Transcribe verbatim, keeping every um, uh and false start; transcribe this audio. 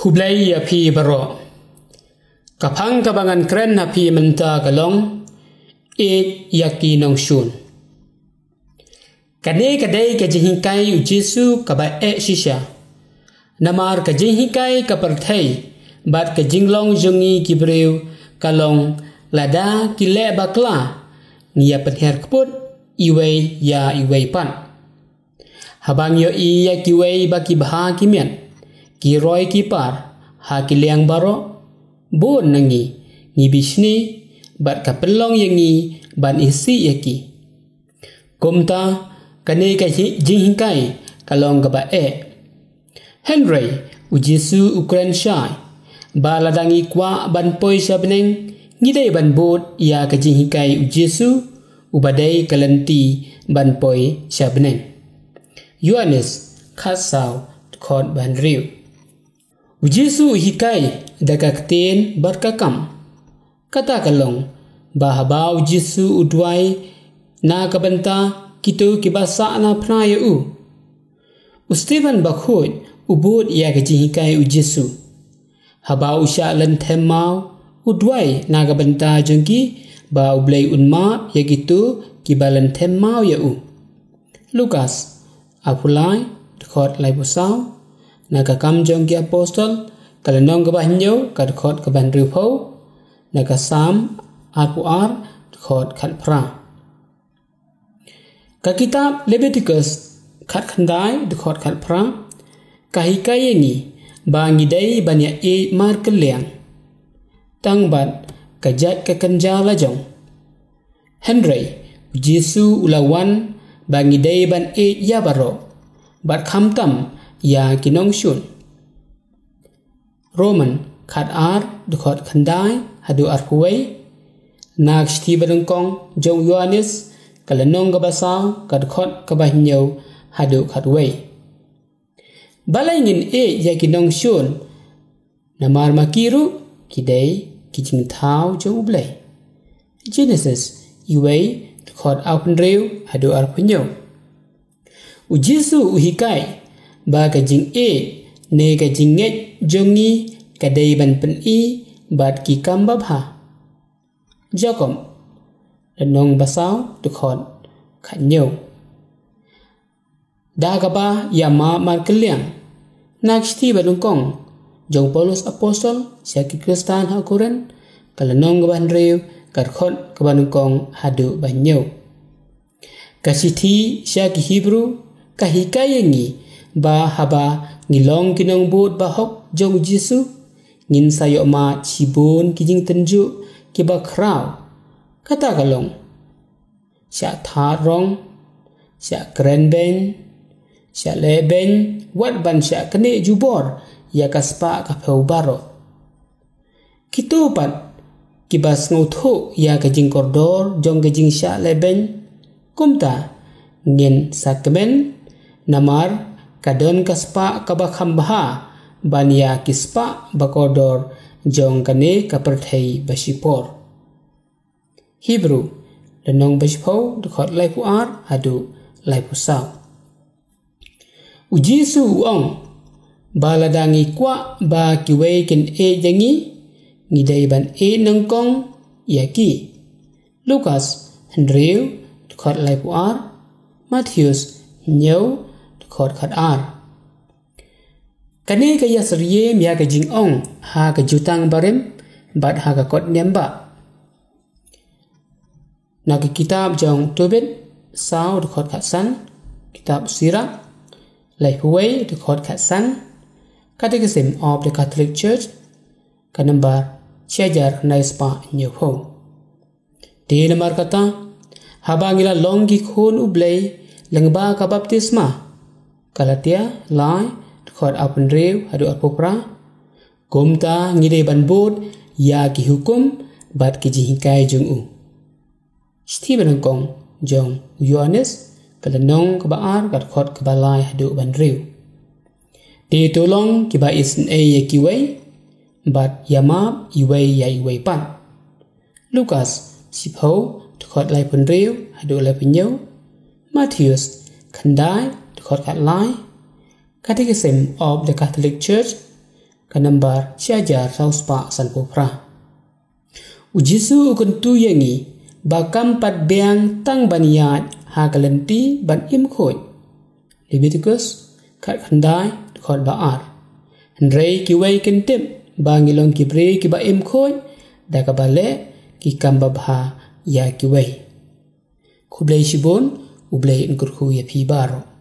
Khublei ïa phi baroh. Ka phang kaba ngan kren ha phi mynta ka long, ïeit ïa ki nongshun. Kane ka dei ka jinghikai u Jisu kaba eh shisha. Namar ka jinghikai ka pyrthei bad ka jinglong jong ngi ki briew ka long, lada ki leh bakla, ngi ïa pynhiar kput iwei ïa iwei pat. Haba ngi ïohi ïa kiwei ba ki bha ki miat, ki roi ki par ha ki liang baroh, bun na ngi ngi bishni bad ka pynlong ïa ngi ban isih ïa ki. Kumta, kane ka hi- jinghikai ka long kaba eh. Hynrei u Jisu u kren shai ba lada ngi kwah ban poi sha bneng, ngi dei ban bud ïa ka jinghikai u Jisu, uba dei ka lynti ban poi sha bneng. Ïoannis khatsaw, dkhot ba hynriew. U Jisu u hikai da ka ktien bad ka kam. Kata ka long ba haba u Jisu u duwai na ka bynta kito kiba sah na phna ïa u, u Stephen bakhuid u bud ïa ka jinghikai u Jisu. Haba u shah lynthem maw, u duwai na ka bynta jong ki ba U Blei un map ïa kito kiba lynthem maw ïa u. Lukas arphew lai, dkhot laiphew saw. Na ka Kam jong ki Apostol, ka lynnong kaba hynñiew, ka dkhot kaba hynriewphew. Na ka Salm arphew ar, dkhot khatphra. Ka kitab Leviticus khatkhyndai, dkhot khatphra, ka hikai ïa ngi ba ngi dei ban ïa ïeit markylliang tang bad ka jait ka kynja la jong. Hynrei u Jisu u la wan ba ngi dei ban ïeit ïa baroh, bad khamtam ïa ki nongshun. Rom khatar, dkhot khyndai haduh arphew wei. Na ka shithi banyngkong jong u Ïoannis, ka lynnong kaba saw, ka dkhot kaba hynñiew haduh khatwei. Balei ngin ïeit ïa ki nongshun? Namar ma ki ruh ki dei ki jingthaw jong U Blei. Jenesis wei, dkhot arphew hynriew haduh arphew hynñiew. U Jisu u hikai ba ka jingïeit ne ka jingngeit jong ngi ka dei ban pyni bad ki kam babha. Jakob lynnong ba saw, dkhot khathynñiew. Da kaba ïa map markylliang. Na ka shithi banyngkong jong u Paulus Apostol sha ki Khristan ha Korinth, ka lynnong kaba hynriew, ka dkhot kaba nyngkong haduh ba hynñiew. Ka shithi sha ki Hebru ka hikai ïa ngi ba haba ngi long ki nongbud bahok jong u Jisu, ngin sa ïohmad shibun ki jingtynjuh kiba khraw. Kata ka long, shah thad rong, shah kren beiñ, shah leh beiñ, wat ban shah knieh jubor ïa ka spah ka phew baroh. Kito pat kiba sngewthuh ïa ka jingkordor jong ka jingshah leh beiñ, kumta ngin sa kmen, namar ka don ka spah kaba kham bha ban ïa ki spah ba kordor jong kane ka pyrthei ba shipor. Hebru lynnong ba shiphew, dkhot laiphew ar haduh laiphew saw. U Jisu u ong ba lada ngi kwah ba kiwei kin ïeit ïa ngi, ngi dei ban ïeit nyngkong ïa ki. Lukas hynriew, dkhot laiphew ar. Mathaios hynñiew, dkhot khatar. Kane ka ïasyriem ïa ka jingong ha ka Jutang Barim bad ha ka kot niam bah. Na ka kitab jong u Tobit saw, dkhot khatsan, kitab Sirah laiphew wei, dkhot khatsan, Catechism of the Catholic Church, ka nambar shi hajar khyndai spah hynñiewphew. Te namar kata, haba ngi la long ki khun U Blei lyngba ka baptisma, Galatia lai, dkhot arphew hynriew haduh arphew phra, kumta ngi dei ban bud ïa ki hukum bad ki jinghikai jong u. Shithi banyngkong jong u Ïoannis, ka lynnong kaba ar, ka dkhot kaba lai haduh ba hynriew. Te to long kiba isynei ïa kiwei bad ïa map iwei ïa iwei pat. Lukas shiphew, dkhot laiphew hynriew haduh laiphew hynñiew. Mathaios khyndai, dkhot khatlai. Catechism of the Catholic Church, ka nambar shi hajar saw spah sanphew phra. U Jisu u kyntu ïa ngi ba kam pat biang tang ban ïaid ha ka lynti ban im khuid. Leviticus khatkhyndai dkhot ba ar. Hynrei kiwei kin tip ba ngi long ki briew kiba im khuid da kaba leh ki kam babha ïa kiwei. Khublei shibun, U Blei un kyrkhu ïa phi baroh.